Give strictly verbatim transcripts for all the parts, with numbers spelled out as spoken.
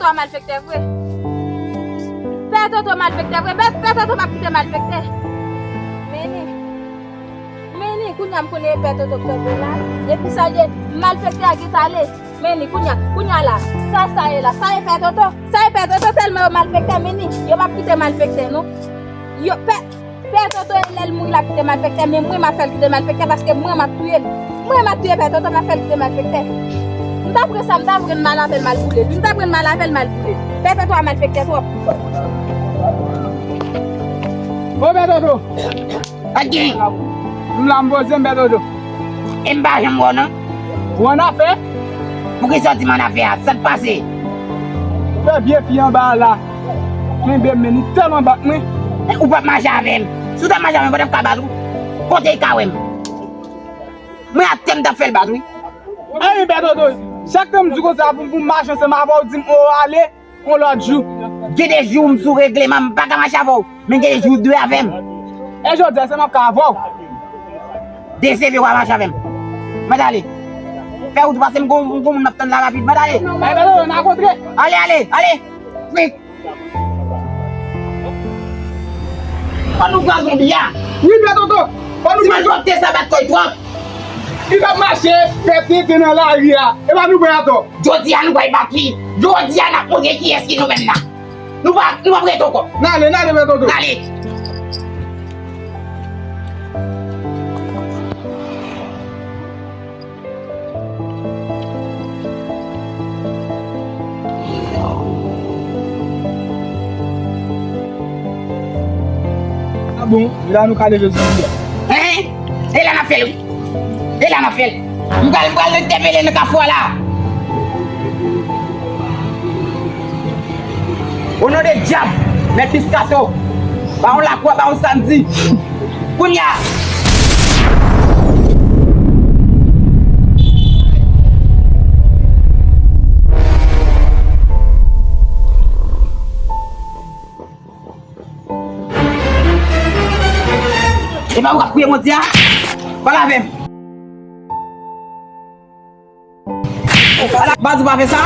Toto malfektè vre. Pè Toto malfektè vre. Pè, Pè Toto p ap kite malfektè. Meni. Meni, kounye a m konnen e Pè Toto k kanpe la. Depi sa ye, malfektè a gentan ale. Meni, kounye a, kounye a la. Sa, sa ye la. Sa e Pè Toto. Sa e Pè Toto, tèlman yo malfektè, Meni. Yo p ap kite malfektè, non. Yo, Pè, Pè Toto e lè l mouri l ap kite malfektè, men mwen m ap fè l kite malfektè paske mwen m ap touye l. Mwen m ap touye Pè Toto, m ap fè l kite malfektè. M ta pran sa, m ta pran mal avè l, mal boule l. M ta pran mal avè l, mal boule l. Pè Toto a malfektè twòp. Ô Pè Toto! Sa k gen? M la m poze m, Pè Toto. E m pa janm wè w non. Ou annafè? Poukisa w di m annafè a? Sa k pase? Ou fè byen fi anba a la. Kenbe m, men li tèlman bat mwen. E, ou p ap mache avè m. Si w t ap mache avè m, mwen pa t ap ka bat ou. Kote l ka wè m? Mwen atè m t ap fè l bat, wi. Anyen, Pè Toto. Chak tan m di w konsa pou, pou m mache ansanm avè w, w di m, o, ale, yon lòt jou. Gen de jou m sou regleman, m pa ka mache avè w. Men gen de jou w dwe avè m. E jodi a, se m ap ka avè w. Deseve w a mache avè m. Mèt ale. Fè wout ou pase m gon, gon moun m ap tann la rapid. Mèt ale. Mèt ale, n a kontre. Ale, ale, ale. Wi. Fò nou pran zonbi a. Wi, Pè Toto. Fò nou pran zonbi. Ti mèt sa bat kòy twòp. Li t ap mache, fè tenten nan lari a. E pa nou pran atò. Jodi a nou pral bat li. Jodi a n ap montre kiyès ki nou menm nan. Nou pa, nou p ap rete ankò. N ale, n ale, Pè Toto. N ale. A bon, e la nou ka leve zonbi a. Hein? E la n ap fè l, wi. E la n ap fè l. M pral, m pral entèpele nan kafou a la. O non de dyab, Mèt Piscato, Bawon Lakwè, Bawon Sandy. Kounye a. E pa ou k ap kriye, Monti a? Pale avè m. Baz ou pa fè sa?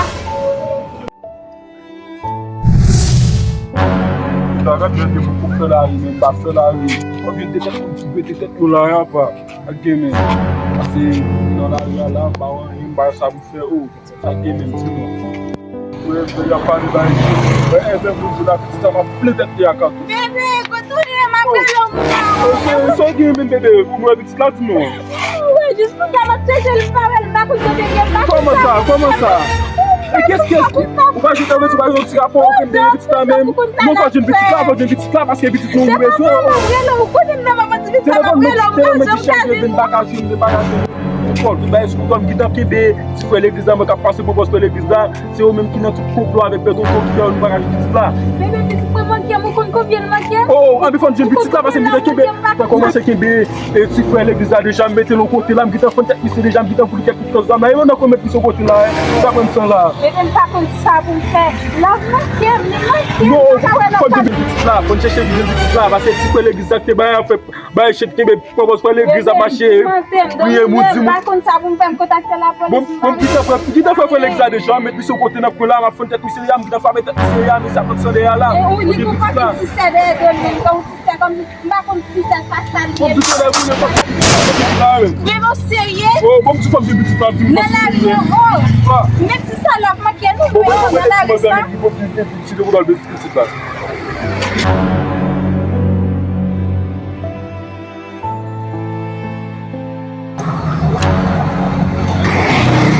Sa gad jan de moun pou fè lari, men m pa fè lari. Fòk yo te tèt, yo te tèt yo lari apa. Ak gen men. Pase nan lari a la, m pa wè anyen, m pa wè sa pou fè, o. Sa gen menm, di non. Wè, wè, y ap pale bay di. Wè, Èvè, moun di la, pitit la, m ap plen tèt li ak ato. Bebe, kote w ye? M ap rele w, m pa wè w. Sa w gen menm, bebe? Ou wè pitit la, di non. Wi, jis pou sa, m ap chèche l, m pa wè l, m pa konn kote l ye, m pa konn sa. Kòman sa? Kòman sa? E kès, kès? Ou pa jwenn, ou pa jwenn ti rapò okenn de pitit la menm? Non, fò jwenn pitit la, fò jwenn pitit la, paske pitit nou bezwen. Telefòn mwen, telefòn mwen ki chaje, m pa ka jwenn, m pa ka jwenn. Fò tout bagay sou kò m, gentan kenbe ti frè legliz la, mwen k ap pase pou bòs frè legliz la. Se yo menm ki nan tout konplo avèk Pè Toto ki fè nou pa ka jwenn pitit la. Bebe, pitit mwen manke m, ou konn konbyen l manke m? O, anben fò n jwenn pitit la, paske m gentan kenbe, mwen kòmanse kenbe, e, ti frè legliz la deja, m mete l yon kote la, m gentan fann tèt misye deja, m gentan fout li kèk kout kòz la, m la, e, nan konbyen misye kote la, e, sa pran san la. Bebe, m pa konn sa pou m fè. Love manke m, li manke m, m pa ka wè love pa. Non, fò n jwenn pitit la, fò n chèche jwenn pitit la, paske ti frè legliz la ki te bay afè, bay chèt kenbe. Pwopòz pran legliz ap mache, priye moun, di moun. M pa konn sa pou m fè, m kontakte lapolis. Bon, bon, m gentan fè, m gentan fè, fè legliz la deja, m met misye kote nan kwen la, m ap fann tèt misye a, m gentan frape tèt misye a, misye ap pran san dèyè la. E ou li gon paket sistè dèyè do l menm, gon sistè kòm m pa konn sistè sa sa li ye. Bon, m di fò m gen pitit la, men. Men bon, serye? O, bon, m di fò m gen pitit la, di m nan lari an, o. Menm si sa l ap manke nou, men nan lari sa. Bon, m di fò m gen pitit la.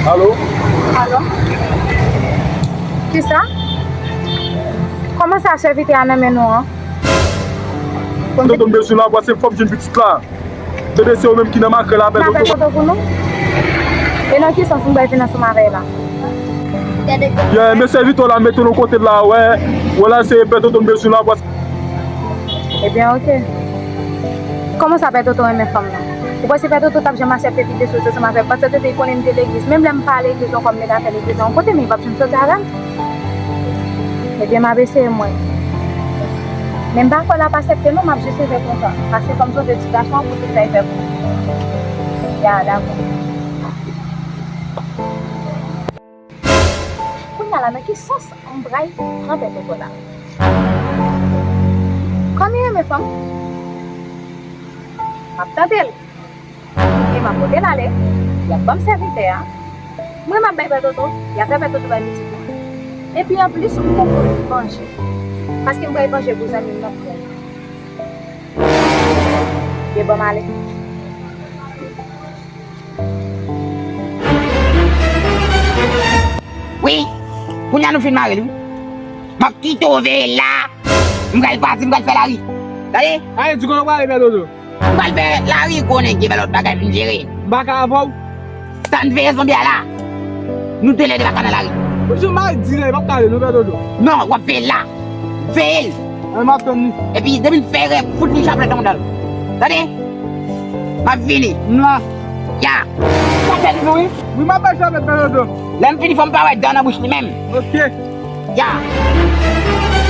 Alo? Alo? Kisa? Kòman sa sèvitè a nan men nou an? Tonton, m bezwen la, pase fò m jwenn pitit la. Tande, se ou menm ki nan makrèl avè l. M ap fè foto pou nou. E nan ki sans nou bay vin ansanm avè l la? Yeah, men sèvitè w la mete l yon kote la, wè. Wè la, se Pè Toto m bezwen la, pase. Ebyen, oke. Kòman sa Pè Toto renmen fanm nan? Ou panse Pè Toto t ap janm aksepte pitit li soti ansanm avè m? Paske Toto, li konnen m te legliz. Menm lè m pa legliz ankò, m mete afè legliz la yon kote, men li p ap janm soti avè m. Ebyen, m ap eseye mwen. Men m pa kwè l ap aksepte non, m ap jis leve konsa. Paske kòm se yon ti gason, pou tout sa l fè pou mwen. Ya, dakò. Kounye Ala nan ki sans m pral pran pè Toto la? Kòm li renmen fanm, m ap tande l. E m ap pote l ale, y ap ban m sèvitè a. Mwen m ap bay pè Toto, y ap fè pè Toto bay pitit mwen. Epi anplis, m poko vanje. Paske m pral vanje pou zanmi m nan pran. Yo ban m ale. Wi, kounye a nou fin mare l wi. M ap kite w veye la. M pral pati, m pral fè lari. Tande? Aye, di kote w prale, pè Toto. M pral fè lari, konnen gen lòt bagay pou m jere. M pa ka avè w. Tann veye zonbi a la. Nou toulède pa ka nan lari. Mesye, m a di la, li p ap ka ale non, pè Toto. Non, w ap veye l la. Veye l. An, m ap tann li. Epi, depi l fè erè, fout li chaplèt nan mouda l. Tande? M ap vini. M la. Ya. Chaplèt li tou, wi. Wi, m ap bay chaplèt, pè Toto. Lè m fini, fò m pa wè dan nan bouch li menm. Ok. Ya.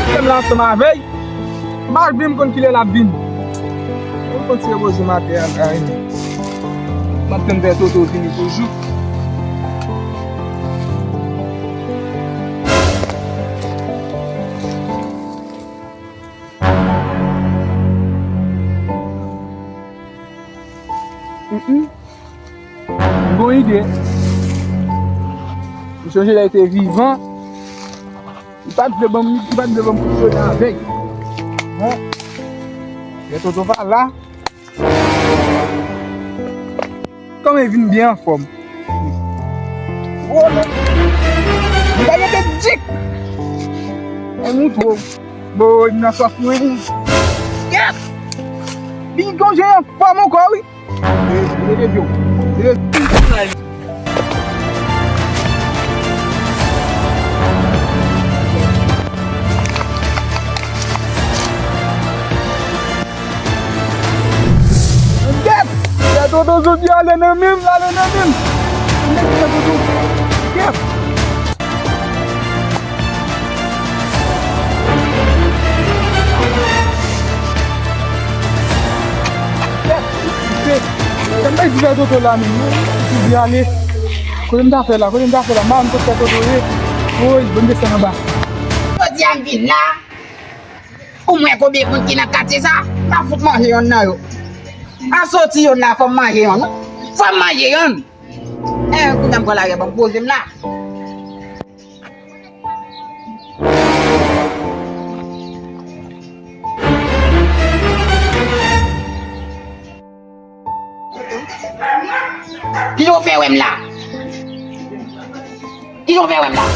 Kite m la ansanm avè l. M pa vin konn kilè l ap vin. Mwen konn ti repoze maten an la, wi. M ap tann pè Toto vini toujou. Mm, mm. M gon ide. M sonje lè l te vivan, li pa t vle ban m, li pa t vle ban m fonksyone avè l. Bon. Lè Toto pa la, kòman l vin byen anfòm. Wo, men. M ta rete dik. Mwen moutre w. Bon, m nan sòs mwen. Yes! Li gon jan anfòm ankò, wi. Rete, rete, Joe. Rete. Gèt! Gèt, Toto jodi a ale nan men m, l ale nan men m. Gèt, Toto. Gèt! Gèt! Gèt, m bay di fè Toto la menm. Jodi a ale. Kote m ta fè la? Kote m ta fè la? M pa konn kote fè Toto ye. Woy, bon, m desann anba. Jodi a m vin la. Ou mwen konbyen moun ki nan katye sa? M ap fout manje yonn nan yo. An soti yonn nan, fò m manje yonn. Fò m manje yonn. Eh, kounye a m pran lari a, ban m poze m la. Kijan w fè wè m la? Kijan w fè wè m la?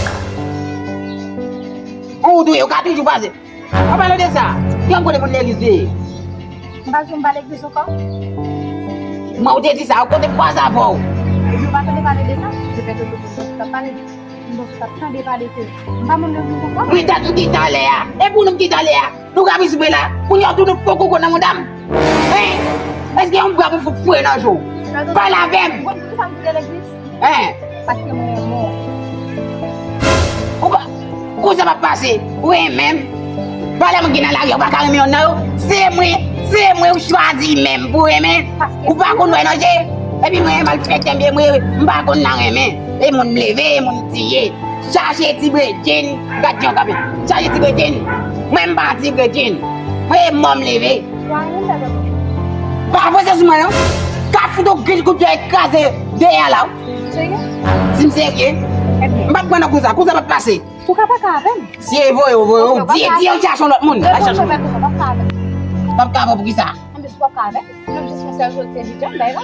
Ou tou ye, ou ka toujou pase. An palan de sa, kiyès kote moun legliz li ye? M pa janm pale legliz ankò. Mwen ou te di sa, kote kwaze avè w? Epi ou pa tande pale de sa, si se pètèt ou t ap pale de. M panse w t ap tande pale ke m pa moun legliz ankò. Mwen dat ou di talè a. E pou nou ki talè a. Nou ka vin sou la. Kounye a tou nou poko konn nan mouda m. Hein? Èske yon bwa pou fout fouye nan jou? Pale avè m. Ou konn poukisa m kite legliz? Hein? Paske mwen renmen w. Ou pa, konsa p ap pase. Ou renmen m. Valè moun ki nan lari a, ou pa ka renmen yonn nan yo. Se mwen, se mwen ou chwazi menm pou renmen. Ou pa konn wè nan je. Epi mwen malfektè m ye, mwen, m pa konn nan renmen. E moun m leve, e moun m tiye. Chache ti bredjenn, gad jan w kanpe. Chache ti bredjenn. Mwen m pa ti bredjenn. Mwen e mò m leve. Pa avanse sou mwen non. Ka fout ou grenn kout pye kraze dèyè la. Serye? Si m serye. M p ap pran nan kou sa. Kou sa p ap pase. Ou ka pa ka avè m. Si e voye w, voye w. Di, di yon ti aksyon lòt moun. Al chache moun. Ou p ap ka avè m. P ap ka avè w poukisa? Anben, si w p ap ka avè m, m ap jis fè sèl jodi se bidon, bay la.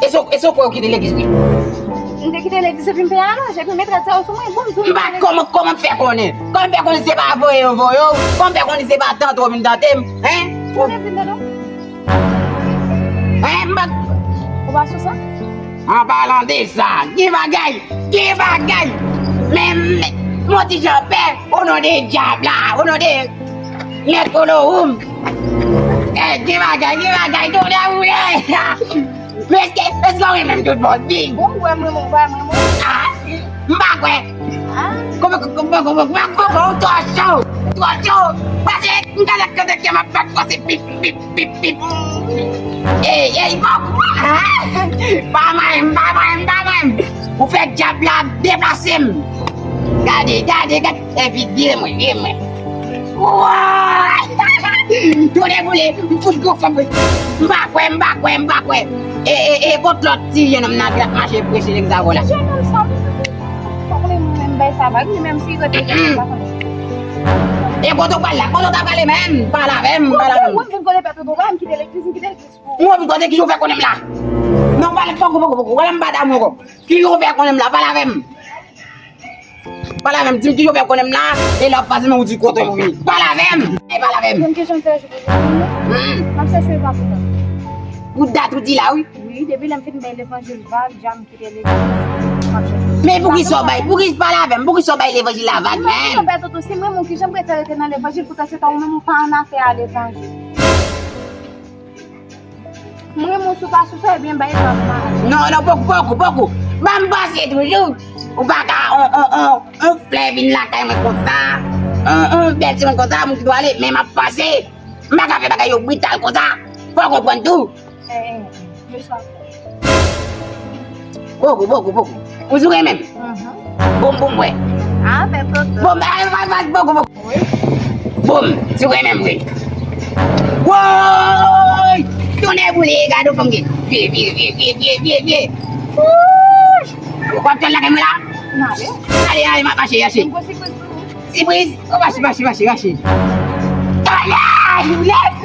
E se, e se w kwè w kite legliz wi. M te kite legliz epi m peye alòj, epi metrèt sa yo sou mwen, bon, m tou. M pa kòman, kòman m fè konnen? Kòman m fè konnen se pa voye yo voye w? Kòman m fè konnen se pa tante w vin tante m? Hein? Ou vin tante w? Hein, m pa. Ou pa sou sa? An palan de sa, gen bagay, gen bagay. Men, men, mon ti jan pè, o non de dyab la, o non de Mèt Olohoum. Eh, gen bagay, gen bagay, tonè boule. Men èske, èske w renmen m tout bon, di? Bon, ou wè m renmen w, ou pa renmen m? Ah, m pa kwè. Ah. Kòman, kòman, kòman, kòman, kòman, ou twò cho, ou twò cho. Pase, m gade kante kè m ap bat fò se pip, pip, pip, pip. Ey, ey, bòk. Ah. Pa manyen m, pa manyen m, pa manyen m. Ou fè dyab la deplase m. Gade, gade, gade. Epi vire mwen, vire mwen. Woy! Tonnè boule, m fout gwo fanm. M pa kwè, m pa kwè, m pa kwè. E, e, e, kot lòt ti jenòm nan ki t ap mache prese nèg sa vò la? Ti jenòm sa, m pa konnen mwen menm bay sa vag, li menm si rete, m pa konnen. E kote w pral la? Kote w ta prale menm? Pale avè m, pale avè m. Mwen vin kote pèp yo, m kite legliz, m kite legliz pou. Mwen vin kote ki jan w fè konnen m la? Non, pale, poko, poko, poko. Wè la m pa damou ankò. Ki jan w fè konnen m la? Pale avè m. Pale avè m, di m ki jan w fè konnen m la, e lè w ap pase men ou di kote m vini. Pale avè m! E pale avè m! Konn kijan m fè jou pou jodi a? Hmm. M ap chèche w pa pou dat. Pou dat ou di la, wi. Wi, depi lè m fin bay levanjil vag, ja m kite legliz. M ap chèche w. Men poukisa w bay, poukisa pale avè m, poukisa w bay levanjil la vag menm? Pè Toto, si m renmen w, kijan m prefere rete nan levanjil, poutan se ta ou menm ou pa an afè a levanjil. Mwen, mwen sou pa sou sa, ebyen, bay pa mwen. Non, non, poko, poko, poko. Ban m pase toujou. Ou pa ka, on, on, on, on flè vin lakay mwen konsa. On, on bèl timoun konsa, mwen ki dwe ale, men m ap pase. M pa ka fè bagay yo brital konsa. Fò w konprann tou. Eh, eh, mesye. Poko, poko, poko. Ou sou renmen m? Mhm. Bon, bon, mwen. Ah, ben, poko. Bon, ben, bon, bon, bon, bon. Wi. Boum! Sou renmen m vre. Woy! Tonnè boule, gade yon fanm gen. Vye, vye, vye, vye, vye, vye, vye. Wouch! W ap tann lakay mwen la? N ale. Ale, ale, m ap mache, mache. M gon sipriz pou ou. Sipriz? O, mache, mache, mache, mache. Tonnè boule!